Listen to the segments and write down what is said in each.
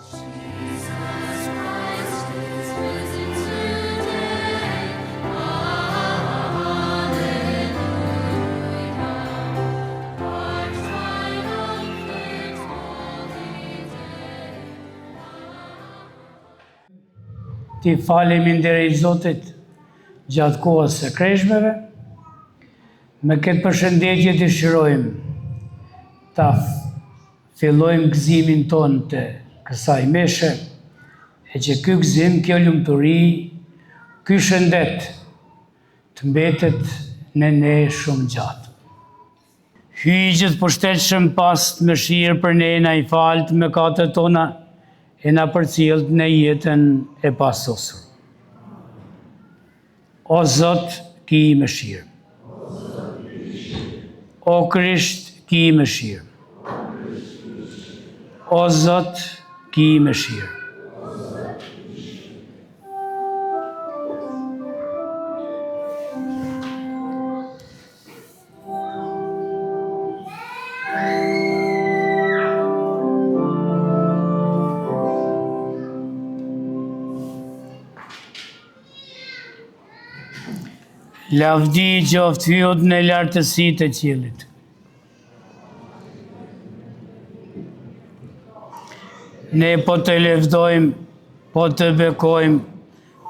T'i faleminderit Zotit gjatë kohës së kreshmeve. Me këtë përshëndetje dëshirojmë ta fillojmë gëzimin tonë të kësaj meshe, e që ky gëzim, kjo lumturi, ky shëndet të mbetet në ne shumë gjatë. Hyji i gjithëpushtetshëm pastë mëshirë për ne na i faltë mëkatet tona e na përcjelltë në jetën e pasosur. O Zot, ki mëshirë. O Krisht, ki mëshirë. O Zot, ki mëshirë. Lavdi qoftë Hyjit në lartësitë e qiellit. Ne po të lëvdojmë, po të bekojmë,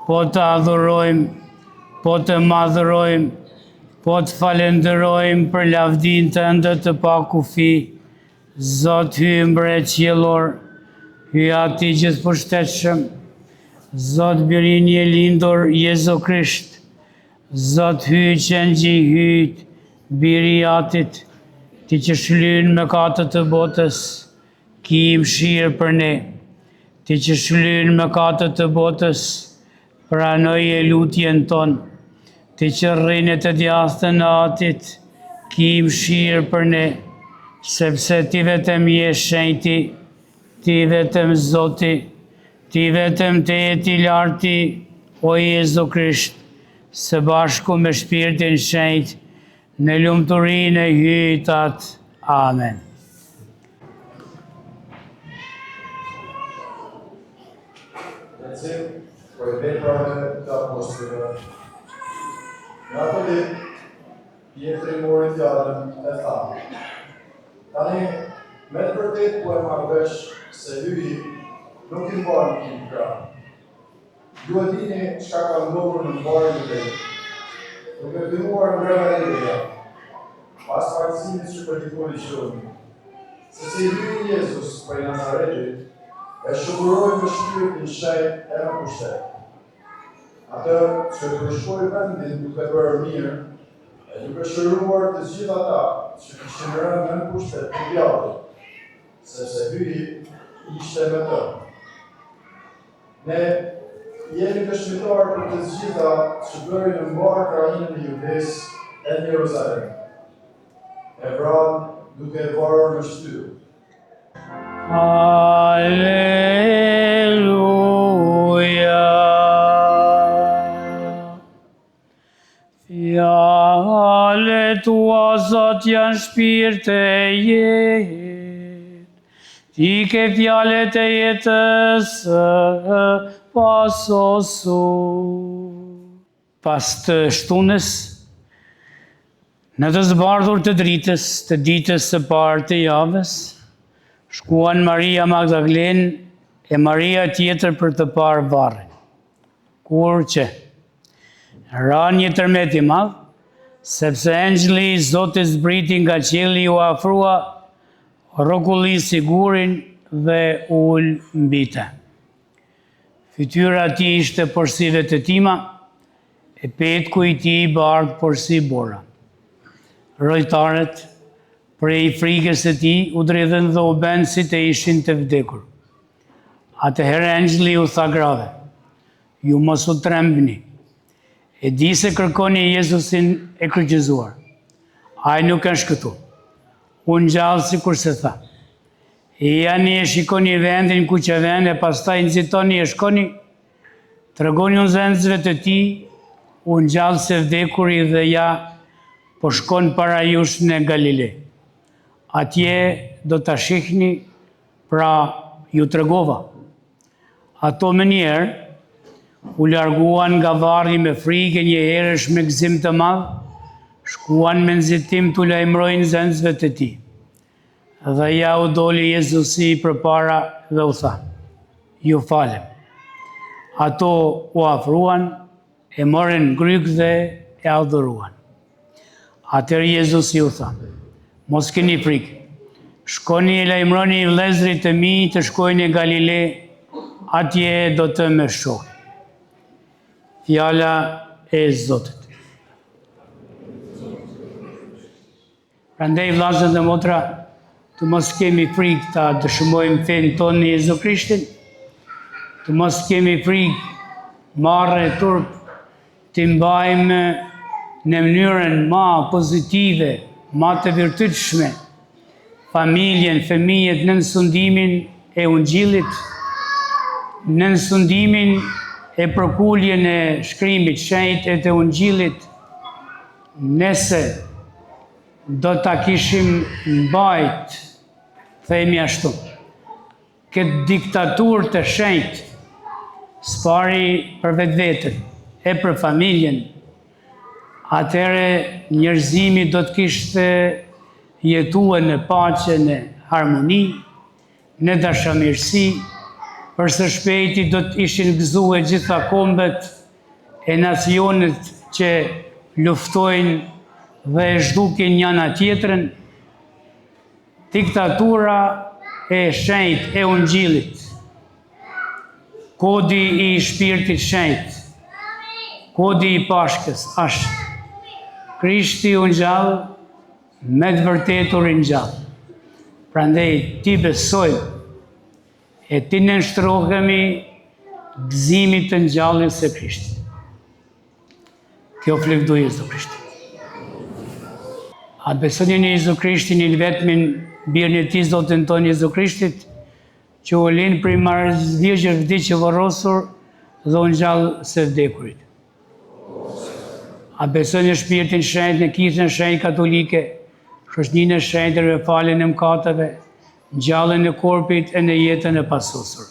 Po të adhurojmë, po të madhërojmë, po të falënderojmë për lavdinë tënde të pakufi, Zot Hyj Mbret qiellor, Hyj Atë i gjithëpushtetshëm, Zot Bir i njëlindur Jezu Krisht, Zot Hyj Qengji i Hyjit, Biri i Atit, ti që shlyn mëkatet e botës, Ki mëshirë për ne, ti që shlyn mëkatet e botës, pranoje lutjen tonë, ti që rri në të djathtën e Atit, ki mëshirë për ne, sepse ti vetëm je shenjti, ti vetëm Zoti, ti vetëm tejet i larti, o Jezu Krisht, së bashku me Shpirtin Shenjt, Në lumturinë e Hyjit Atë. Amen. Lexim prej veprave të apostujve. Në ato ditë, Pjetri mori fjalën e tha. Tani, me të vërtetë po e marr vesh se Hyji nuk i mban krah. Ju e dini çka ka ndodhur në mbarë Judenë, duke filluar nga Galileja, pas pagëzimit që predikoi Gjoni, se si Hyji Jezus prej Nazaretit e shëlburoi me shpirtin shenjt e me pushtet. Atë që përshkoi vendin duke bërë mirë e duke shëruar të gjithë ata që kishin rënë nën pushtet të djallit, sepse Hyji ishte me të. Ne jemi dëshmitarë për të gjitha që bëri në mbarë krahinën e Judesë e në Jeruzalem. E vranë duke e varur në shtyllë. Aleluja. Fjalët tua, Zot, janë shpirt e jetë. Ti ke fjalët e jetës së pasosur. Pas të shtunës, në të zbardhur të dritës të ditës së parë të javës, shkuan Maria Magdalenë e Maria tjetër për të parë varrin. Kur që ra një tërmet i madh, sepse engjëlli i Zotit zbriti nga qielli u afrua, rrokullisi gurin dhe u ul mbi të. Fytyra e tij ishte porsi vetëtima, e petku i tij i bardhë porsi bora. Rojtarët, prej frikës së tij, u dridhën dhe u bënë si të ishin të vdekur. Atëherë engjëlli u tha grave, Ju mos u trembni. E di se kërkoni Jezusin e kryqëzuar. Ai nuk është këtu. U ngjall sikurse tha. Ejani e shikoni vendin ku qe vënë e pastaj nxitoni e shkoni, tregojuni nxënësve të tij, u ngjall së vdekuri dhe ja, po shkon para jush në Galile. Atje do ta shihni, pra ju tregova. Ato menjëherë u larguan nga varri me frikë e njëherësh me gëzim të madh, shkuan me nxitim t'u lajmërojnë nxënësve të tij. Dhe ja u doli Jezusi përpara dhe u tha, Ju falem. Ato u afruan, e morën grykë dhe e adhuruan. Atëherë Jezusi u tha, Mos keni frikë, shkoni e lajmëroni vëllezërit e mi të shkojnë në Galile, atje do të më shohin. Fjala e Zotit. Prandaj vëllazër dhe motra, të mos kemi frikë ta dëshmojmë fenë tonë në Jezu Krishtin, të mos kemi frikë marre e turp t'i mbajmë në mënyrën ma pozitive, ma të virtytshme, familjen, fëmijët nën sundimin e Ungjillit, nën sundimin e përkuljen e shkrimit shenjt e të Ungjillit, Nëse do ta kishim mbajt, themi ashtu, këtë diktaturë të shenjtë, s'pari për vetveten e për familjen, atëherë njerëzimi do të kishte jetue në paqe, në harmoni, Në dashamirësi, për së shpejti do të ishin gëzue gjitha kombet e nacionet që luftojnë dhe e zhdukin njana tjetrën, diktatura e shenjtë e ungjillit, kodi i shpirtit shenjt, kodi i Pashkës ashtë Krishti u ngjall Me të vërtetë u ringjall. Prandaj t'i besojmë e t'i nënshtrohemi gëzimit të ngjalljes së Krishtit. Qoftë lëvdu Jezu Krishti. A besoni në Jezu Krishtin i vetmin birin e tij Zotin tonë Jezu Krishtit, që u lind prej Marisë Virgjër vdiq e vorrosur dhe u ngjall së vdekurit. A besoni në Shpirtin Shenjt, në Kishën e Shenjtë Katolike, shoqëninë e shenjtërve, faljen e mëkateve, ngjalljen e korpit e në jetën e pasosur.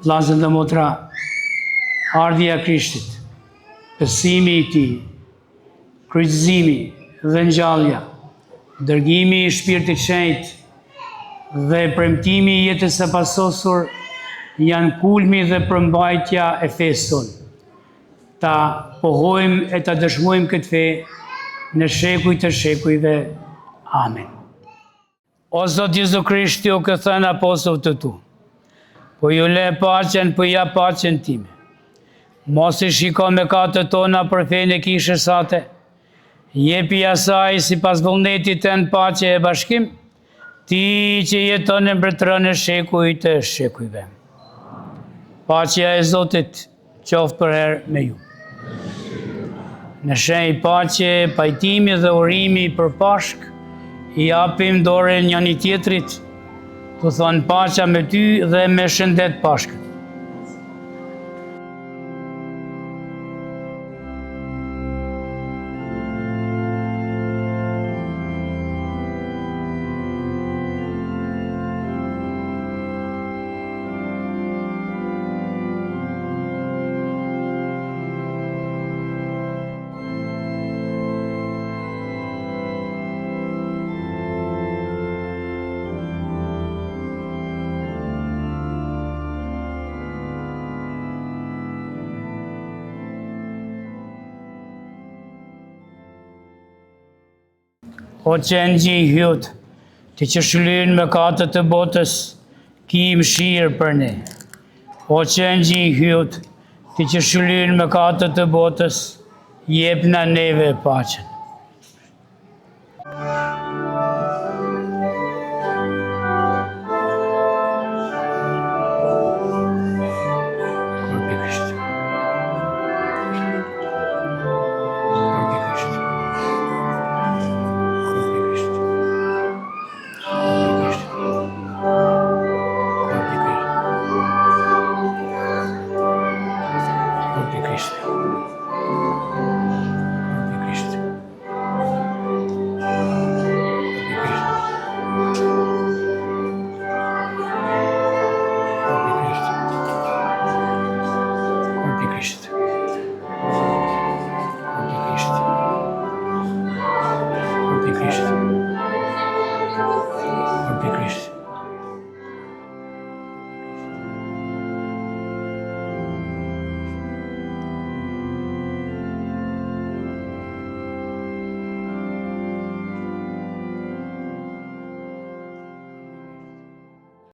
Vëllazër dhe motra, ardhja e Krishtit, pësimi i tij, Kryqëzimi dhe ngjallja, dërgimi i Shpirtit Shenjt dhe premtimi i jetës së pasosur janë kulmi dhe përmbajtja e fesë sonë. Ta pohojmë e ta dëshmojmë këtë fe në shekuj të shekujve. Amen. O Zot Jezu Krisht, ti u ke thënë apostujve të tu. Po ju le paqen, po jap paqen time. Mos i shiko mëkatet tona por fenë e kishës sate. Jepi asaj sipas vullnetit tënd paqe e bashkim, ti që jeton e mbretëron në shekuj të shekujve. Paqja e Zotit qoftë përherë me ju. Në shenjë paqe, pajtimi dhe urimi për Pashkë, i japim dorën njëri-tjetrit, tu thënë paqja me ty dhe me shëndet Pashkën. O qengji i Hyut, ti që shlyn mëkatet e botës, ki mëshirë për ne. O qengji i Hyut, ti që shlyn mëkatet e botës, jepna neve paqen.